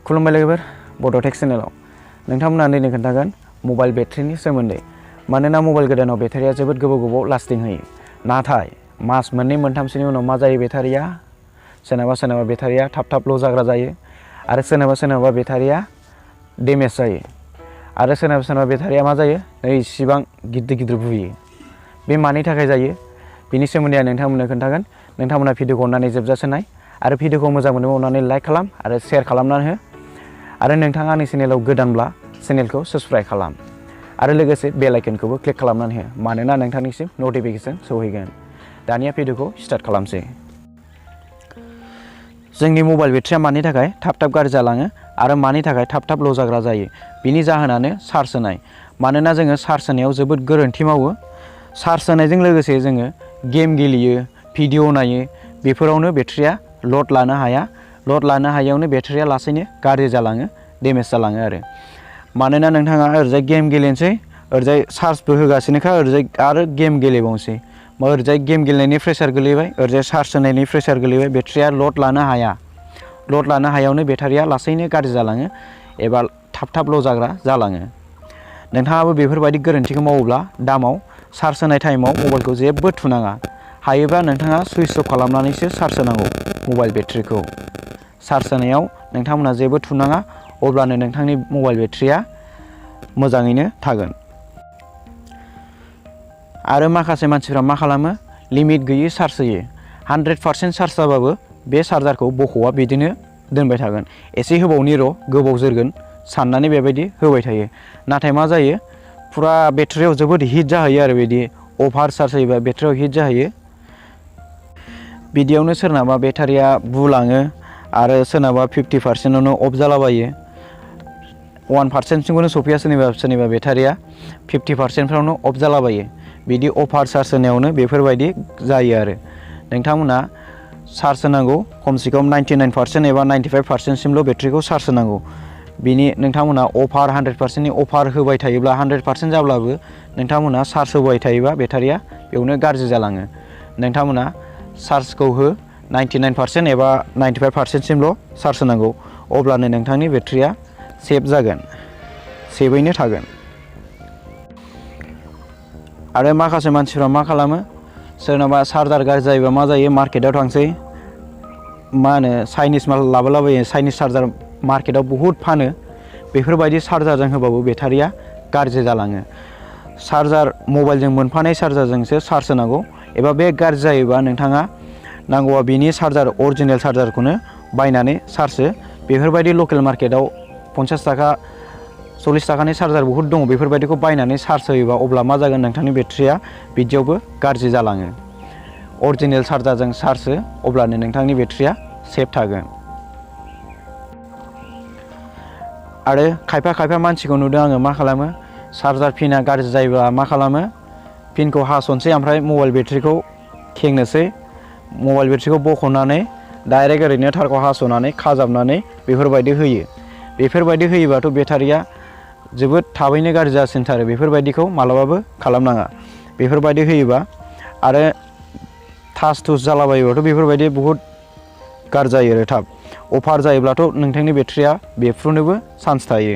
खुलुमबाय लोगोफोर बड'टेक चेनेलाव नोंथांमोना दिनै खोन्थागोन मबाइल बेटारिनि सोमोन्दै मानोना मबाइल गोदानाव बेटारिया जोबोद गोबाव लास्टिं होयो नाथाय मास मोननै मोनथामसोनि उनाव मा जायो बेटारिया सोरनाबा बेटारिया थाब ल' जाग्रा जायो आरो सोरनाबा बेटारिया डेमेज जायो आरो सोरनाबा बेटारिया मा जायो इसिबां गिदिर बुयो बे मानि थाखाय जायो बेनि सोमोन्दै आं नोंथांमोननो खोन्थागोन नोंथांमोना भिडिअखौ अननानै जोबजासिम नाय आरो भिडिअखौ मोजां मोनोबा अननानै लाइक खालाम आरो शेयार खालामनानै हो आरो नोंथाङा आंनि चेनेलाव गोदानब्ला चेनेलखौ साबस्क्राइब खालाम आरो लोगोसे बेल आइकनखौबो क्लिक खालामनानै हो मानोना नोंथांनिसिम नटिफिकेसन सौहैगोन। दानिया भिडिअखौ स्टार्ट खालामसै। जोंनि मबाइल बेटारिया मानि थाखाय थाब गाज्रि जालाङो आरो मानि थाखाय थाब ल' जाग्रा जायो बिनि जाहोनानो चार्ज होनाय। मानोना जोङो चार्ज होनायाव जोबोद गोरोन्थि मावो। चार्ज होनायजों लोगोसे जोङो गेम गेलेयो भिडिअ नायो बेफोरावनो बेटारिया लड लानो हाया। लड लानो हायैयावनो बेटारिया लासैनो गाज्रि जालाङो डेमेज जालाङो आरो मानोना नोंथाङा ओरैजाय गेम गेलेनोसै ओरैजाय चार्जबो होगासिनोखा ओरैजाय आरो गेम गेलेबावनोसै ओरैजाय गेम गेलेनायनि प्रेसार गोलैबाय ओरैजाय चार्ज होनायनि प्रेसार गोलैबाय बेटारिया लड लानो हाया। लड लानो हायैयावनो बेटारिया लासैनो गाज्रि जालाङो एबा थाब ल' जाग्रा जालाङो। नोंथाङाबो बेफोरबायदि गोरोन्थिखौ मावोब्ला दामाव चार्ज होनाय टाइमाव मबाइलखौ जेबो थुनाङा। हायोबा नोंथाङा सुइच अफ खालामनानैसो चार्ज होनांगौ मबाइल बेटारिखौ। चार्ज होनायाव नोंथांमोना जेबो थुनाङा अब्लानो नोंथांनि मबाइल बेटारिया मोजाङैनो थागोन। आरो माखासे मानसिफ्रा मा खालामो लिमिट गैयै चार्ज होयो 100% चार्ज जाबाबो बे चार्जारखौ बख'वा बिदिनो दोनबाय थागोन एसे होबावनि र' गोबाव जोरगोन साननानै बेबायदि होबाय थायो नाथाय मा जायो फुरा बेटारियाव जोबोद हिट जाहैयो आरो बिदि अभार चार्ज होयोबा बेटारियाव हिट जाहैयो। बिदियावनो सोरनाबा बेटारिया बुलाङो आरो सोरनाबा 50%आवनो अफ जालाबायो 1%सिमखौनो सफैया सोरनिबा बेटारिया 50%फ्रावनो अफ जालाबायो। बिदि अभार चार्ज होनायावनो बेफोरबायदि जायो आरो नोंथांमोना चार्ज होनांगौ खमसे खम 99% एबा 95%सिमल' बेटारिखौ चार्ज होनांगौ। बिनि नोंथांमोना अभार 100%नि अभार होबाय थायोब्ला 100% जाब्लाबो नोंथांमोना चार्ज होबाय थायोबा बेटारिया बेयावनो गाज्रि जालाङो। नोंथांमोना चार्जखौ हो 99% एबा 95%सिमल' चार्ज होनांगौ अब्लानो नोंथांनि बेटारिया सेफ जागोन सेफैनो थागोन। आरो माखासे मानसिफ्रा मा खालामो सोरनाबा चार्जार गाज्रि जायोबा मा जायो मार्केटाव थांसै मा होनो चाइनिस माल लाबोलाबायो चाइनिस चार्जार मार्केटाव बहुद फानो बेफोरबायदि चार्जारजों होबाबो बेटारिया गाज्रि जालाङो। चार्जार मबाइलजों मोनफानाय चार्जारजोंसो चार्ज होनांगौ एबा बे गाज्रि जायोबा नोंथाङा नांगौबा बिनि चार्जार अरिजिनेल चार्जारखौनो बायनानै चार्ज हो। बेफोरबायदि लकेल मार्केटाव 50 थाखा 40 थाखानि चार्जार बहुद दङ बेफोरबायदिखौ बायनानै चार्ज होयोबा अब्ला मा जागोन नोंथांनि बेटारिया बिदियावबो गाज्रि जालाङो। अरिजिनेल चार्जारजों चार्ज हो अब्लानो नोंथांनि बेटारिया सेफ थागोन। आरो खायफा मानसिखौ नुदों आङो मा खालामो चार्जार पिना गाज्रि जायोब्ला मा खालामो पिनखौ हास'नोसै ओमफ्राय मबाइल बेटारिखौ खेंनोसै मबाइल बेटारिखौ बख'नानै डाइरेक्ट ओरैनो थारखौ हास'नानै खाजाबनानै बेफोरबायदि होयो। बेफोरबायदि होयोबाथ' बेटारिया जोबोद थाबैनो गाज्रि जासिनथारो बेफोरबायदिखौ मालाबाबो खालामनाङा। बेफोरबायदि होयोबा आरो टास थुस जालाबायोबाथ' बेफोरबायदि बहुद गाज्रि जायो आरो थाब अभार जायोब्लाथ' नोंथांनि बेटारिया बेफ्रुनोबो चान्स थायो।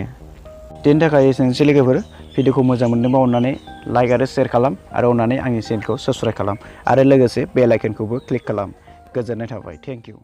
बेनि थाखाय एसेनोसै लोगोफोर भिडिअखौ मोजां मोनदोंबा अननानै लाइक आरो शेयार खालाम आरो अननानै आंनि चेनेलखौ साबस्क्राइब खालाम आरो लोगोसे बेल आइकनखौबो क्लिक खालाम। गोजोननाय थाबाय। Thank you.